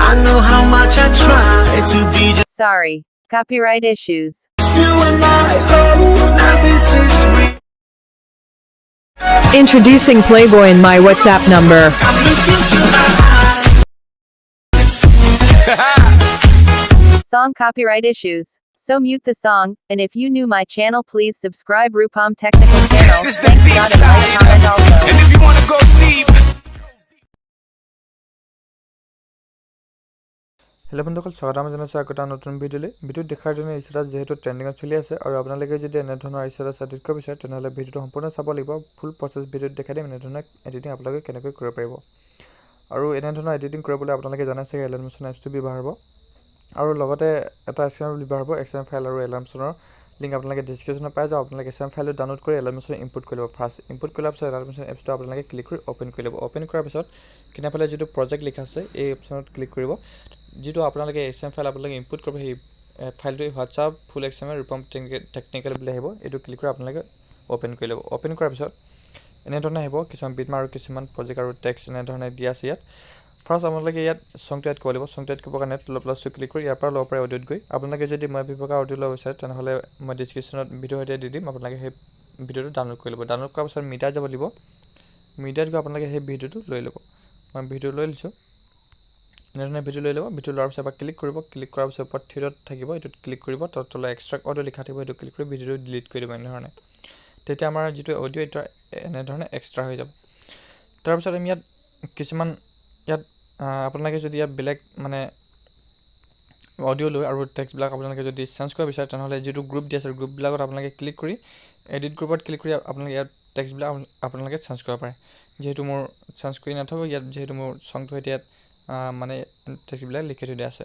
I know how much I try to be just Sorry. Copyright issues. you and I. Oh, now this is real. Introducing Playboy in my WhatsApp number. I'm looking to my eyes. Song copyright issues. So mute the song, and if you new my channel, please subscribe Rupam Technical Channel. This is the Thanks deep God and like side. comment also. And if you wanna go deep. Hello বন্ধুসকল, স্বাগতম জনাইছোঁ আকৌ এটা নতুন ভিডিঅ'লৈ। ভিডিঅ'ত দেখাৰ ধৰণে status যিহেতু ট্ৰেণ্ডিঙত চলি আছে আৰু আপোনালোকে যদি এনেধৰণৰ ষ্টেটাছ এডিট কৰিব বিচাৰে, তেনেহ'লে ভিডিঅ'টো সম্পূৰ্ণ চাব লাগিব। ফুল প্ৰচেছ ভিডিঅ'ত দেখাই দিম, এনেধৰণে এডিটিং আপোনালোকে কেনেকৈ কৰিব পাৰিব। আৰু এনেধৰণৰ এডিটিং কৰিবলৈ আপোনালোকে জানে চাগে, এলাইট মোশ্যন এপছটো ব্যৱহাৰ হ'ব আৰু লগতে এটা এক্স এম এল ব্যৱহাৰ হ'ব। এক্স এম এল ফাইল আৰু এলাইট মোশ্যনৰ লিংক আপোনালোকে ডিছক্ৰিপশ্যনত পাই যাব। আপোনালোকে এক্স এম এল ফাইলটো ডাউনলোড কৰি এলাইট মোশ্যন ইম্পৰ্ট কৰি ল'ব। ফাৰ্ষ্ট ইম্পৰ্ট কৰাৰ পিছত এলাইট মোশ্যন এপছটো আপোনালোকে ক্লিক কৰি অ'পেন কৰি ল'ব। অ'পেন কৰাৰ পিছত কিনাৰফালে যিটো প্ৰজেক্ট লিখা আছে, এই অপশ্যনত ক্লিক কৰিব। যিটো আপোনালোকে এক্স এম ফাইল আপোনালোকে ইনপুট কৰিব, সেই ফাইলটো WhatsApp full X M L Rupam technical বুলি আহিব। এইটো ক্লিক কৰি আপোনালোকে অ'পেন কৰি ল'ব। অ'পেন কৰাৰ পিছত এনেধৰণে আহিব, কিছুমান বিটমাৰ্ক আৰু কিছুমান প্ৰজেক্ট আৰু টেক্সট এনেধৰণে দিয়া আছে। ইয়াত ফাৰ্ষ্ট আপোনালোকে ইয়াত চংটো এড কৰিব লাগিব। চংটো এড কৰিবৰ কাৰণে তলত প্লাছটো ক্লিক কৰি ইয়াৰ পৰা ল'ব পাৰে অডিঅ'ত গৈ। আপোনালোকে যদি মই ব্যৱহাৰ অডিঅ' ল'ব বিচাৰে, তেনেহ'লে মই ডিছক্ৰিপশ্যনত ভিডিঅ' সৈতে দি দিম। আপোনালোকে সেই ভিডিঅ'টো ডাউনলোড কৰি ল'ব। ডাউনলোড কৰাৰ পিছত মিডিয়াত যাব লাগিব। মিডিয়াত গৈ আপোনালোকে সেই ভিডিঅ'টো লৈ ল'ব। মই ভিডিঅ' লৈ লৈছোঁ। এনেধৰণে ভিডিঅ' লৈ ল'ব। ভিডিঅ' লোৱাৰ পিছত এবাৰ ক্লিক কৰিব। ক্লিক কৰাৰ পিছত ওপৰত থ্ৰীডট থাকিব, এইটোত ক্লিক কৰিব। তলত তলত এক্সট্ৰাক্ট অডিঅ' লিখা থাকিব, সেইটো ক্লিক কৰি ভিডিঅ'টো ডিলিট কৰি দিব এনেধৰণে। তেতিয়া আমাৰ যিটো অডিঅ', এইটো এনেধৰণে এক্সট্ৰা হৈ যাব। তাৰপিছত আমি ইয়াত কিছুমান ইয়াত আপোনালোকে যদি ইয়াত বেলেগ মানে অডিঅ' লৈ আৰু টেক্সটবিলাক আপোনালোকে যদি চেঞ্জ কৰিব বিচাৰে, তেনেহ'লে যিটো গ্ৰুপ দি আছে, গ্ৰুপবিলাকত আপোনালোকে ক্লিক কৰি এডিট গ্ৰুপত ক্লিক কৰি আপোনালোকে ইয়াত টেক্সটবিলাক আপোনালোকে চেঞ্জ কৰিব পাৰে। যিহেতু মোৰ চেঞ্জ কৰি নাথাকোঁ ইয়াত, যিহেতু মোৰ চংটো সৈতে ইয়াত মানে টেক্সটবিলাক লিখি থৈ দিয়া আছে।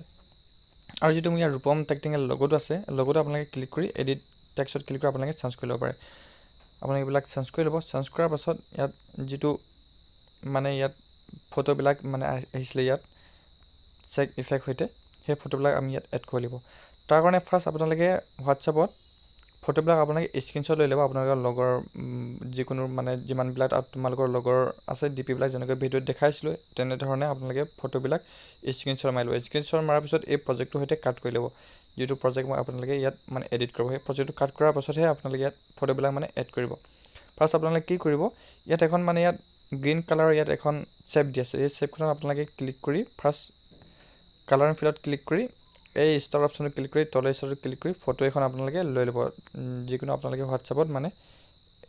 আৰু যিটো মোৰ ইয়াত ৰূপম টেকনিকেল লগতো আছে, লগতো আপোনালোকে ক্লিক কৰি এডিট টেক্সত ক্লিক কৰি আপোনালোকে চেঞ্জ কৰি ল'ব পাৰে। আপোনালোকে এইবিলাক চেঞ্জ কৰি ল'ব। চেঞ্জ কৰাৰ পাছত ইয়াত যিটো মানে ইয়াত ফটোবিলাক মানে আহিছিলে ইয়াত চেক ইফেক্ট সৈতে, সেই ফটোবিলাক আমি ইয়াত এড কৰি ল'ব। তাৰ কাৰণে ফাৰ্ষ্ট আপোনালোকে হোৱাটছএপত ফটোবিলাক আপোনালোকে স্ক্ৰীনশ্বট লৈ ল'ব। আপোনালোকৰ লগৰ যিকোনো মানে যিমানবিলাক তাত তোমালোকৰ লগৰ আছে, ডি পিবিলাক যেনেকৈ ভিডিঅ'ত দেখাইছিলোঁ, তেনেধৰণে আপোনালোকে ফটোবিলাক স্ক্ৰীনশ্বট মাৰি ল'ব। স্ক্ৰীনশ্বট মৰাৰ পিছত এই প্ৰজেক্টটোৰ সৈতে কাট কৰি ল'ব। যিটো প্ৰজেক্ট মই আপোনালোকে ইয়াত মানে এডিট কৰিব, সেই প্ৰজেক্টটো কাট কৰাৰ পাছতহে আপোনালোকে ইয়াত ফটোবিলাক মানে এড কৰিব। ফাৰ্ষ্ট আপোনালোকে কি কৰিব, ইয়াত এখন মানে ইয়াত গ্ৰীণ কালাৰৰ ইয়াত এখন শ্বেপ দি আছে। এই শ্বেপখনত আপোনালোকে ক্লিক কৰি ফাৰ্ষ্ট কালাৰ এণ্ড ফিলত ক্লিক কৰি এই ষ্টাৰ অপশ্যনটো ক্লিক কৰি তলৰ ষ্টাৰটো ক্লিক কৰি ফটো এখন আপোনালোকে লৈ ল'ব। যিকোনো আপোনালোকে হোৱাটছএপত মানে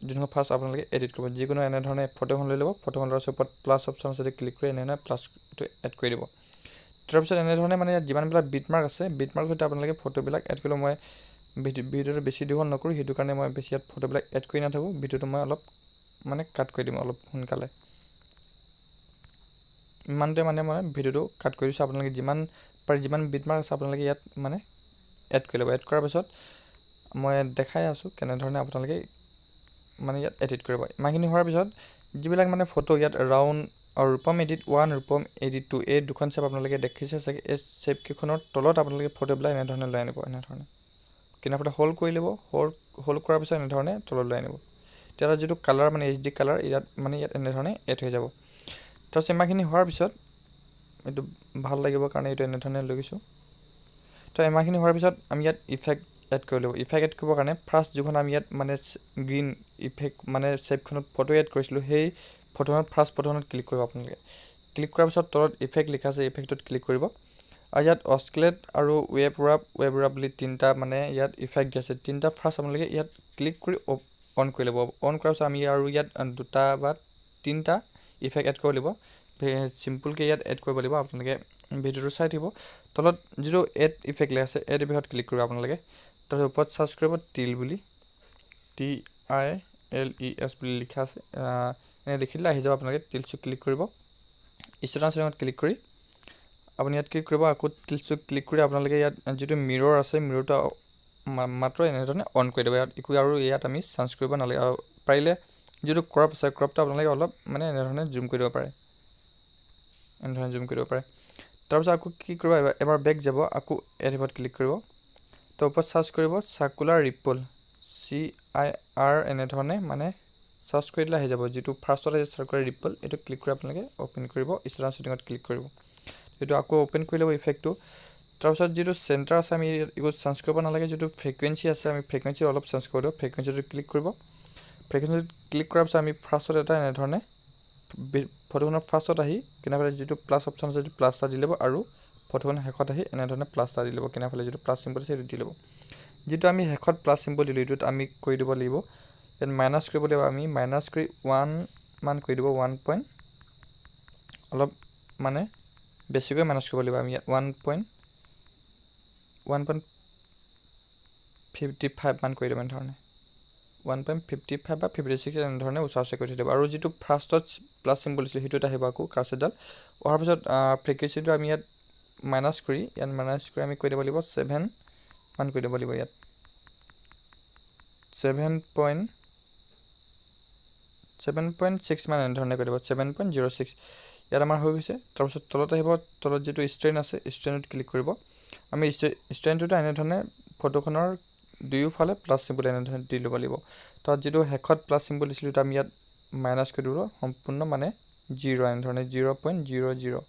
যোনখন ফাৰ্ষ্ট আপোনালোকে এডিট কৰিব, যিকোনো এনেধৰণে ফটো এখন লৈ ল'ব। ফটোখন লোৱাৰ পিছত ওপৰত প্লাছ অপশ্যন আছে, ক্লিক কৰি এনেধৰণে প্লাছটো এড কৰি দিব। তাৰপিছত এনেধৰণে মানে ইয়াত যিমানবিলাক বিট মাৰ্ক আছে, বিট মাৰ্ক সৈতে আপোনালোকে ফটোবিলাক এড কৰিব। মই ভিডিঅ'টো বেছি দীঘল নকৰোঁ, সেইটো কাৰণে মই বেছি ইয়াত ফটোবিলাক এড কৰি নাথাকোঁ। ভিডিঅ'টো মই অলপ মানে কাট কৰি দিম অলপ সোনকালে। ইমানতে মানে মই ভিডিঅ'টো কাট কৰি দিছোঁ। আপোনালোকে যিমান পাৰে, যিমান বিট মাৰ্ক আছে, আপোনালোকে ইয়াত মানে এড কৰি ল'ব। এড কৰাৰ পিছত মই দেখাই আছোঁ কেনেধৰণে আপোনালোকে মানে ইয়াত এডিট কৰিব। ইমানখিনি হোৱাৰ পিছত যিবিলাক মানে ফটো ইয়াত ৰাউণ্ড আৰু Rupam edit one, Rupam edit two, এই দুখন শ্বেপ আপোনালোকে দেখিছে চাগে। এই শ্বেপকেইখনৰ তলত আপোনালোকে ফটোবিলাক এনেধৰণে লৈ আনিব। এনেধৰণে কিনাৰফালে হোল্ড কৰি ল'ব। হোল্ড কৰাৰ পিছত এনেধৰণে তলত লৈ আনিব। তেতিয়া যিটো কালাৰ মানে এইচ ডি কালাৰ ইয়াত মানে ইয়াত এনেধৰণে এড হৈ যাব। তাৰপিছত ইমানখিনি হোৱাৰ পিছত এইটো ভাল লাগিবৰ কাৰণে এইটো এনেধৰণে লৈ গৈছোঁ। তো ইমানখিনি হোৱাৰ পিছত আমি ইয়াত ইফেক্ট এড কৰি ল'ব। ইফেক্ট এড কৰিবৰ কাৰণে ফাৰ্ষ্ট যিখন আমি ইয়াত মানে গ্ৰীণ ইফেক্ট মানে শ্বেপখনত ফটো এড কৰিছিলোঁ, সেই ফটোখনত ফাৰ্ষ্ট ফটোখনত ক্লিক কৰিব আপোনালোকে। ক্লিক কৰাৰ পিছত তলত ইফেক্ট লিখা আছে, ইফেক্টটোত ক্লিক কৰিব। আৰু ইয়াত অস্কিলেট আৰু ৱেভ ৰেপ, ৱেভ ৰেপ বুলি তিনিটা মানে ইয়াত ইফেক্ট দি আছে তিনিটা। ফাৰ্ষ্ট আপোনালোকে ইয়াত ক্লিক কৰি অন কৰি ল'ব। অন কৰাৰ পিছত আমি আৰু ইয়াত দুটা বা তিনিটা ইফেক্ট এড কৰিব লাগিব। চিম্পুলকৈ ইয়াত এড কৰিব লাগিব। আপোনালোকে ভিডিঅ'টো চাই থাকিব। তলত যিটো এড ইফেক্ট লিখা আছে, এড ইফেক্টত ক্লিক কৰিব আপোনালোকে। তাৰপিছত ওপৰত চাৰ্চ কৰিব টিল বুলি, TILES বুলি লিখা আছে। এনে লিখি দিলে আহি যাব। আপোনালোকে টিলছটো ক্লিক কৰিব। ষ্টেটাছ চেটিঙত ক্লিক কৰি আপুনি ইয়াত ক্লিক কৰিব। আকৌ টিলছটো ক্লিক কৰি আপোনালোকে ইয়াত যিটো মিৰৰ আছে, মিৰৰটো মাত্ৰ এনেধৰণে অন কৰি দিব। ইয়াত একো আৰু ইয়াত আমি চেঞ্জ কৰিব নালাগে। আৰু পাৰিলে যিটো ক্ৰপ আছে, ক্ৰপটো আপোনালোকে অলপ মানে এনেধৰণে জুম কৰি দিব পাৰে। এনেধৰণে জুম কৰি দিব পাৰে। তাৰপিছত আকৌ কি কৰিব, এবাৰ বেক যাব, আকৌ এড ইফেক্টত ক্লিক কৰিব। তাৰ ওপৰত চাৰ্চ কৰিব চাৰ্কুলাৰ ৰিপল, CIR এনেধৰণে মানে চাৰ্চ কৰি দিলে আহি যাব। যিটো ফাৰ্ষ্টত আহিছে চাৰ্কুলাৰ ৰিপল, এইটো ক্লিক কৰি আপোনালোকে অ'পেন কৰিব, ষ্টেটাছ চেটিঙত ক্লিক কৰিব। এইটো আকৌ অ'পেন কৰি ল'ব ইফেক্টটো। তাৰপিছত যিটো চেণ্টাৰ আছে আমি একো চেঞ্জ কৰিব নালাগে। যিটো ফ্ৰিকুৱেঞ্চি আছে আমি ফ্ৰিকুৱেঞ্চি অলপ চেঞ্জ কৰি দিব। ফ্ৰিকুৱেঞ্চিটো ক্লিক কৰিব। ফ্ৰিকুৱেঞ্চিটো ক্লিক কৰাৰ পিছত আমি ফাৰ্ষ্টত এটা এনেধৰণে ফটোখনৰ ফাৰ্ষ্টত আহি কিনাৰফালে যিটো প্লাছ অপশ্যন আছে সেইটো প্লাছ এটা দি ল'ব আৰু ফটোখনৰ শেষত আহি এনেধৰণে প্লাছ এটা দি ল'ব। কিনাৰফালে যিটো প্লাছ চিম্বল আছে সেইটো দি ল'ব। যিটো আমি শেষত প্লাছ চিম্বল দিলোঁ এইটোত আমি কৰি দিব লাগিব, ইয়াত মাইনাছ কৰিব লাগিব। আমি মাইনাছ কৰি 1 মান কৰি দিব, 1 পইণ্ট অলপ মানে বেছিকৈ মাইনাছ কৰিব লাগিব। আমি ইয়াত 1.1.55 মান কৰি দিব এনেধৰণে, 1.55 বা 56 এনেধৰণে ওচৰা ওচৰি কৰি থৈ দিব। আৰু যিটো ফাৰ্ষ্টত প্লাছ চিম্বল দিছিলে সেইটোত আহিব আকৌ কাৰ্চেডাল অহাৰ পিছত ফ্ৰিকুৱেঞ্চিটো আমি ইয়াত মাইনাছ কৰি আমি কৰি দিব লাগিব 7 মান কৰি দিব লাগিব। ইয়াত 7.6 মান এনেধৰণে কৰি দিব, 7.06 ইয়াত আমাৰ হৈ গৈছে। তাৰপিছত তলত আহিব, তলত যিটো ষ্ট্ৰেইন আছে ষ্ট্ৰেইনত ক্লিক কৰিব। আমি ষ্ট্ৰেইনটোত এনেধৰণে ফটোখনৰ দুয়োফালে প্লাছ চিম্বল এনেধৰণে দি ল'ব লাগিব। তাত যিটো শেষত প্লাছ চিম্বল দিছিলোঁ সেইটো আমি ইয়াত মাইনাছ কৰি দিব, সম্পূৰ্ণ মানে 0 এনেধৰণে 0.00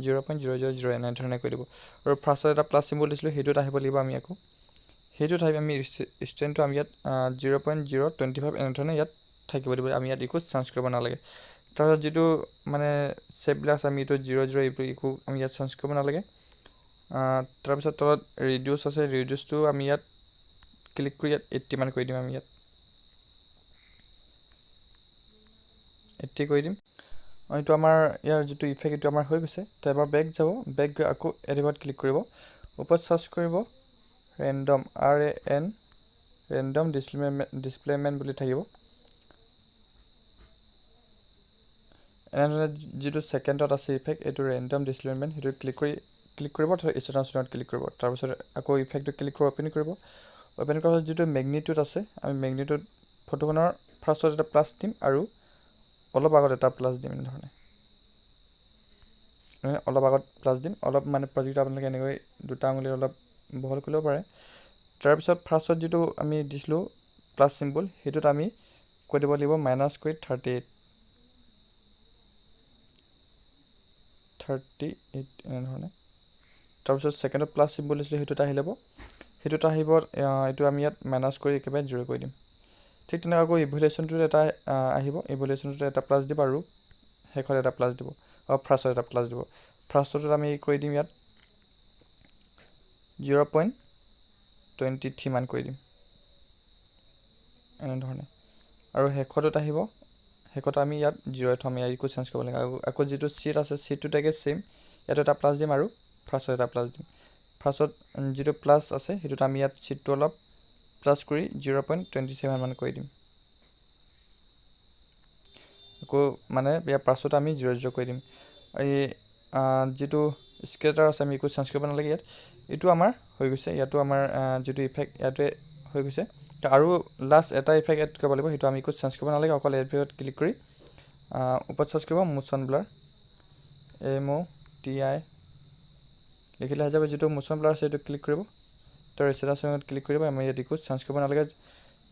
0.000 এনেধৰণে কৰি দিব। আৰু ফাৰ্ষ্টত এটা প্লাছ চিম্বল দিছিলোঁ সেইটোত আহিব লাগিব। আমি আকৌ সেইটোত আহি আমি ষ্ট্ৰেইনটো আমি ইয়াত 0.025 এনেধৰণে ইয়াত থাকিব দিব। আমি ইয়াত একো চেঞ্জ কৰিব নালাগে। তাৰপিছত যিটো মানে শ্বেপবিলাক আছে আমি এইটো 0 0 এইটো একো আমি ইয়াত চেঞ্জ কৰিব নালাগে। তাৰপিছত তলত ৰিডিউচ আছে, ৰিডিউচটো আমি ইয়াত ক্লিক কৰি ইয়াত 80 মান কৰি দিম। আমি ইয়াত 80 কৰি দিম। এইটো আমাৰ ইয়াৰ যিটো ইফেক্ট এইটো আমাৰ হৈ গৈছে। তো এবাৰ বেক যাব, বেক গৈ আকৌ এডিটত ক্লিক কৰিব, ওপৰত চাৰ্চ কৰিব ৰেণ্ডম, RAN random ডিছপ্লেমেণ্ট বুলি থাকিব। এনেধৰণে যিটো ছেকেণ্ডত আছে ইফেক্ট এইটো ৰেণ্ডম ডিছপ্লেমেণ্ট সেইটো ক্লিক কৰিব, ষ্টেটাছ ক্লিক কৰিব। তাৰপিছত আকৌ ইফেক্টটো ক্লিক কৰিব, অ'পেন কৰিব। অ'পেন কৰাৰ পিছত যিটো মেগনিটিউড আছে আমি মেগনিটিউড ফটোখনৰ ফাৰ্ষ্টত এটা প্লাছ দিম আৰু অলপ আগত এটা প্লাছ দিম এনেধৰণে, অলপ আগত প্লাছ দিম, অলপ মানে প্ৰজেক্টটো আপোনালোকে এনেকৈ দুটা আঙুলি অলপ বহল কৰিব পাৰে। তাৰপিছত ফাৰ্ষ্টত যিটো আমি দিছিলোঁ প্লাছ চিম্বল সেইটোত আমি কৈ দিব লাগিব মাইনাছ কৰি 38 এনেধৰণে। তাৰপিছত ছেকেণ্ডত প্লাছ চিম্বল দিছিলোঁ সেইটোত আহি ল'ব, সেইটোত আহিব এইটো আমি ইয়াত মাইনাছ কৰি একেবাৰে 0 কৰি দিম। ঠিক তেনেকৈ আকৌ ইভলিউশ্যনটোত এটা আহিব, ইভলিউশ্যনটোত এটা প্লাছ দিব আৰু শেষত এটা প্লাছ দিব, আৰু ফাৰ্ষ্টত এটা প্লাছ দিব। ফাৰ্ষ্টটোত আমি কৰি দিম ইয়াত 0.23 মান কৰি দিম এনেধৰণে। আৰু শেষটোত আহিব, শেষত আমি ইয়াত 0 থ'ম, ইয়াত একো চেঞ্জ কৰিব লাগে। আকৌ যিটো চিট আছে চিটটোত একে ছেইম, ইয়াত এটা প্লাছ দিম আৰু ফাৰ্ষ্টত এটা প্লাছ দিম। ফাৰ্ষ্টত যিটো প্লাছ আছে সেইটোত আমি ইয়াত চিটটো অলপ প্লাছ কৰি 0.27 মান কৰি দিম। আকৌ মানে ইয়াৰ পাছত আমি 0 0 কৰি দিম। এই যিটো স্কেটাৰ আছে আমি একো চেঞ্জ কৰিব নালাগে ইয়াত। এইটো আমাৰ হৈ গৈছে, ইয়াতো আমাৰ যিটো ইফেক্ট ইয়াতে হৈ গৈছে। আৰু লাষ্ট এটা ইফেক্ট এড কৰিব লাগিব, সেইটো আমি একো চেঞ্জ কৰিব নালাগে, অকল এড ক্লিক কৰি ওপৰত চাৰ্চ কৰিব মোচন ব্লাৰ, MOTI লিখিলে হৈ যাব। যিটো মোচন ব্লাৰ আছে সেইটো ক্লিক কৰিব, তো ষ্টেটাছত ক্লিক কৰিব। আমি ইয়াত একো চেঞ্জ কৰিব নালাগে।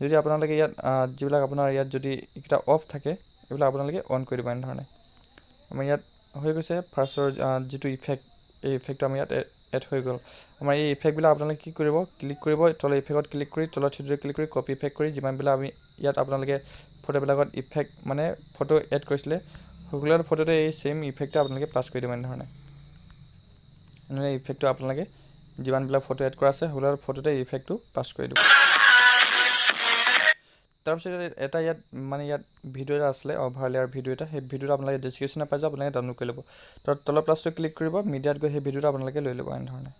যদি আপোনালোকে ইয়াত যিবিলাক আপোনাৰ ইয়াত যদি এইকেইটা অফ থাকে এইবিলাক আপোনালোকে অন কৰি দিব এনেধৰণে। আমাৰ ইয়াত হৈ গৈছে ফাৰ্ষ্টৰ যিটো ইফেক্ট, এই ইফেক্টটো আমি ইয়াত এড হৈ গ'ল। আমাৰ এই ইফেক্টবিলাক আপোনালোকে কি কৰিব, ক্লিক কৰিব তলৰ ইফেক্টত ক্লিক কৰি তলত থ্ৰীডত ক্লিক কৰি কপি ইফেক্ট কৰি যিমানবিলাক আমি ইয়াত আপোনালোকে ফটোবিলাকত ইফেক্ট মানে ফটো এড কৰিছিলে সকলো ফটোতে এই ছেইম ইফেক্টটো আপোনালোকে পাছ কৰি দিব এনেধৰণে। এনেধৰণে ইফেক্টটো আপোনালোকে যিমানবিলাক ফটো এড কৰা আছে সকলো ফটোতে ইফেক্টটো পাছ কৰি দিব। তাৰপিছত এটা ইয়াত মানে ইয়াত ভিডিঅ' এটা আছিলে অভাৰলেয়াৰ ভিডিঅ' এটা, সেই ভিডিঅ'টো আপোনালোকে ডিছক্ৰিপশ্যনত পাই যাব, আপোনালোকে ডাউনলোড কৰি ল'ব। তাত তলৰ প্লাছটো ক্লিক কৰিব, মিডিয়াত গৈ সেই ভিডিঅ'টো আপোনালোকে লৈ ল'ব এনেধৰণে।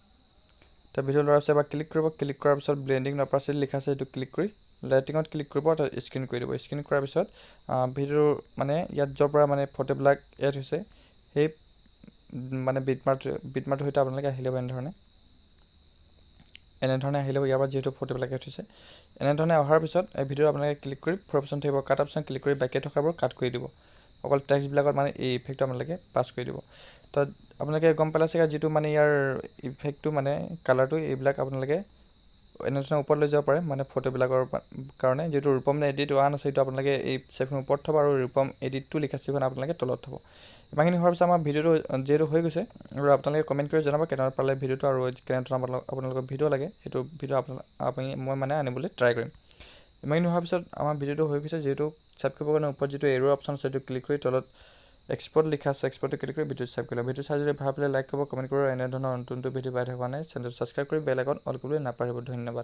তাৰ ভিডিঅ' লোৱাৰ পিছত এবাৰ ক্লিক কৰিব, ক্লিক কৰাৰ পিছত ব্লেণ্ডিং অপাৰচিটি লিখা আছে সেইটো ক্লিক কৰি লাইটিঙত ক্লিক কৰিব, তাত স্ক্ৰীণ কৰি দিব। স্ক্ৰীণ কৰাৰ পিছত ভিডিঅ'টো মানে ইয়াত য'ৰ পৰা মানে ফটোবিলাক এড হৈছে সেই মানে বিটমাৰ্কটোৰ সৈতে আপোনালোকে আহি ল'ব এনেধৰণে। এনেধৰণে আহি ল'ব ইয়াৰ পৰা যিহেতু ফটোবিলাক এড হৈছে। এনেধৰণে অহাৰ পিছত এই ভিডিঅ'টো আপোনালোকে ক্লিক কৰি ফ'ৰ অপশ্যন থাকিব, কাট অপশ্যন ক্লিক কৰি বাকী থকাবোৰ কাট কৰি দিব, অকল টেক্সটবিলাকত মানে এই ইফেক্টটো আপোনালোকে পাছ কৰি দিব। তো আপোনালোকে গম পালে চাগে যিটো মানে ইয়াৰ ইফেক্টটো মানে কালাৰটো এইবিলাক আপোনালোকে এনেধৰণে ওপৰত লৈ যাব পাৰে মানে ফটোবিলাকৰ কাৰণে। যিটো ৰূপম এডিট 1 আছে সেইটো আপোনালোকে এই চেপখন ওপৰত থ'ব আৰু ৰূপম এডিট 2 লিখা চেপখন আপোনালোকে তলত থ'ব। ইমানখিনি হোৱাৰ পিছত আমাৰ ভিডিঅ'টো যিহেতু হৈ গৈছে, আৰু আপোনালোকে কমেণ্ট কৰি জনাব কেনেকুৱা পালে ভিডিঅ'টো আৰু কেনেধৰণৰ আপোনালোকৰ ভিডিঅ' লাগে, সেইটো ভিডিঅ' আপোনালোক আপুনি মই মানে আনিবলৈ ট্ৰাই কৰিম। ইমানখিনি হোৱাৰ পিছত আমাৰ ভিডিঅ'টো হৈ গৈছে। যিহেতু ছেভ কৰিবৰ কাৰণে ওপৰত যিটো এৰ' অপশ্যন আছে, সেইটো ক্লিক কৰি তলত এক্সপৰ্ট লিখা আছে, এক্সপৰ্টটো ক্লিক কৰি ভিডিঅ'টো ছেভ কৰিলে। ভিডিঅ' চাই যদি ভাল পালে লাইক কৰিব, কমেণ্ট কৰিব। এনেধৰণৰ নতুন নতুন ভিডিঅ' পাই থকা কাৰণে চেনেলটো ছাবস্ক্ৰাইব কৰি বেল আইকন অল কৰিবলৈ নাপাহৰিব। ধন্যবাদ।